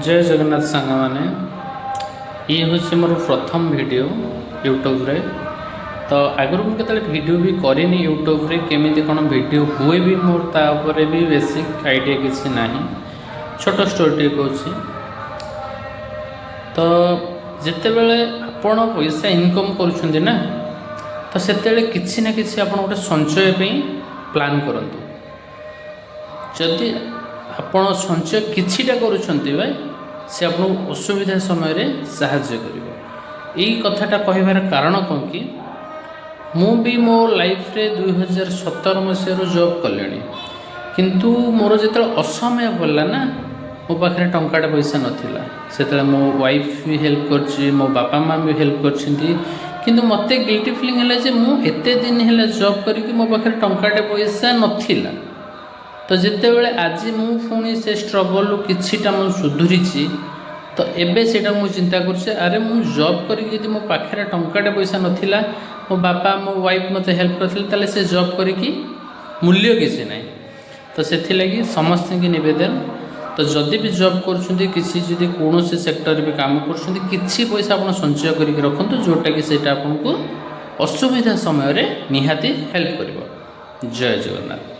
ଜୟ ଜଗନ୍ନାଥ ସାଙ୍ଗମାନେ। ଇଏ ହେଉଛି ମୋର ପ୍ରଥମ ଭିଡ଼ିଓ ୟୁଟ୍ୟୁବରେ। ତ ଆଗରୁ ମୁଁ କେତେବେଳେ ଭିଡ଼ିଓ ବି କରିନି। ୟୁଟ୍ୟୁବରେ କେମିତି କ'ଣ ଭିଡ଼ିଓ ହୁଏ ବି ମୋର ତା ଉପରେ ବି ବେସିକ୍ ଆଇଡ଼ିଆ କିଛି ନାହିଁ। ଛୋଟ ଷ୍ଟୋରିଟିଏ କହୁଛି। ତ ଯେତେବେଳେ ଆପଣ ପଇସା ଇନକମ୍ କରୁଛନ୍ତି ନା, ତ ସେତେବେଳେ କିଛି ନା କିଛି ଆପଣ ଗୋଟେ ସଞ୍ଚୟ ପାଇଁ ପ୍ଲାନ୍ କରନ୍ତୁ। ଯଦି ଆପଣ ସଞ୍ଚୟ କିଛିଟା କରୁଛନ୍ତି ବା ସେ ଆପଣଙ୍କୁ ଅସୁବିଧା ସମୟରେ ସାହାଯ୍ୟ କରିବ। ଏଇ କଥାଟା କହିବାର କାରଣ କ'ଣ କି ମୁଁ ବି ମୋ ଲାଇଫରେ 2017 ମସିହାରୁ ଜବ୍ କଲିଣି, କିନ୍ତୁ ମୋର ଯେତେବେଳେ ଅସମୟ ପଡ଼ିଲା ନା, ମୋ ପାଖରେ ଟଙ୍କାଟେ ପଇସା ନଥିଲା। ସେତେବେଳେ ମୋ ୱାଇଫ୍ ବି ହେଲ୍ପ କରିଛି, ମୋ ବାପା ମା' ବି ହେଲ୍ପ କରିଛନ୍ତି, କିନ୍ତୁ ମୋତେ ଗିଲ୍ଟି ଫିଲିଂ ହେଲା ଯେ ମୁଁ ଏତେ ଦିନ ହେଲା ଜବ୍ କରିକି ମୋ ପାଖରେ ଟଙ୍କାଟେ ପଇସା ନଥିଲା। ତ ଯେତେବେଳେ ଆଜି ମୁଁ ପୁଣି ସେ ଷ୍ଟ୍ରଗଲ୍ରୁ କିଛିଟା ମୁଁ ସୁଧୁରିଛି, ତ ଏବେ ସେଇଟା ମୁଁ ଚିନ୍ତା କରୁଛି, ଆରେ ମୁଁ ଜବ୍ କରିକି ଯଦି ମୋ ପାଖରେ ଟଙ୍କାଟେ ପଇସା ନଥିଲା, ମୋ ବାପା ମୋ ୱାଇଫ୍ ମୋତେ ହେଲ୍ପ କରିଥିଲେ, ତାହେଲେ ସେ ଜବ୍ କରିକି ମୂଲ୍ୟ କିଛି ନାହିଁ। ତ ସେଥିଲାଗି ସମସ୍ତଙ୍କୁ ନିବେଦନ, ତ ଯଦି ବି ଜବ୍ କରୁଛନ୍ତି, କିଛି ଯଦି କୌଣସି ସେକ୍ଟରରେ ବି କାମ କରୁଛନ୍ତି, କିଛି ପଇସା ଆପଣ ସଞ୍ଚୟ କରିକି ରଖନ୍ତୁ, ଯେଉଁଟାକି ସେଇଟା ଆପଣଙ୍କୁ ଅସୁବିଧା ସମୟରେ ନିହାତି ହେଲ୍ପ କରିବ। ଜୟ ଜଗନ୍ନାଥ।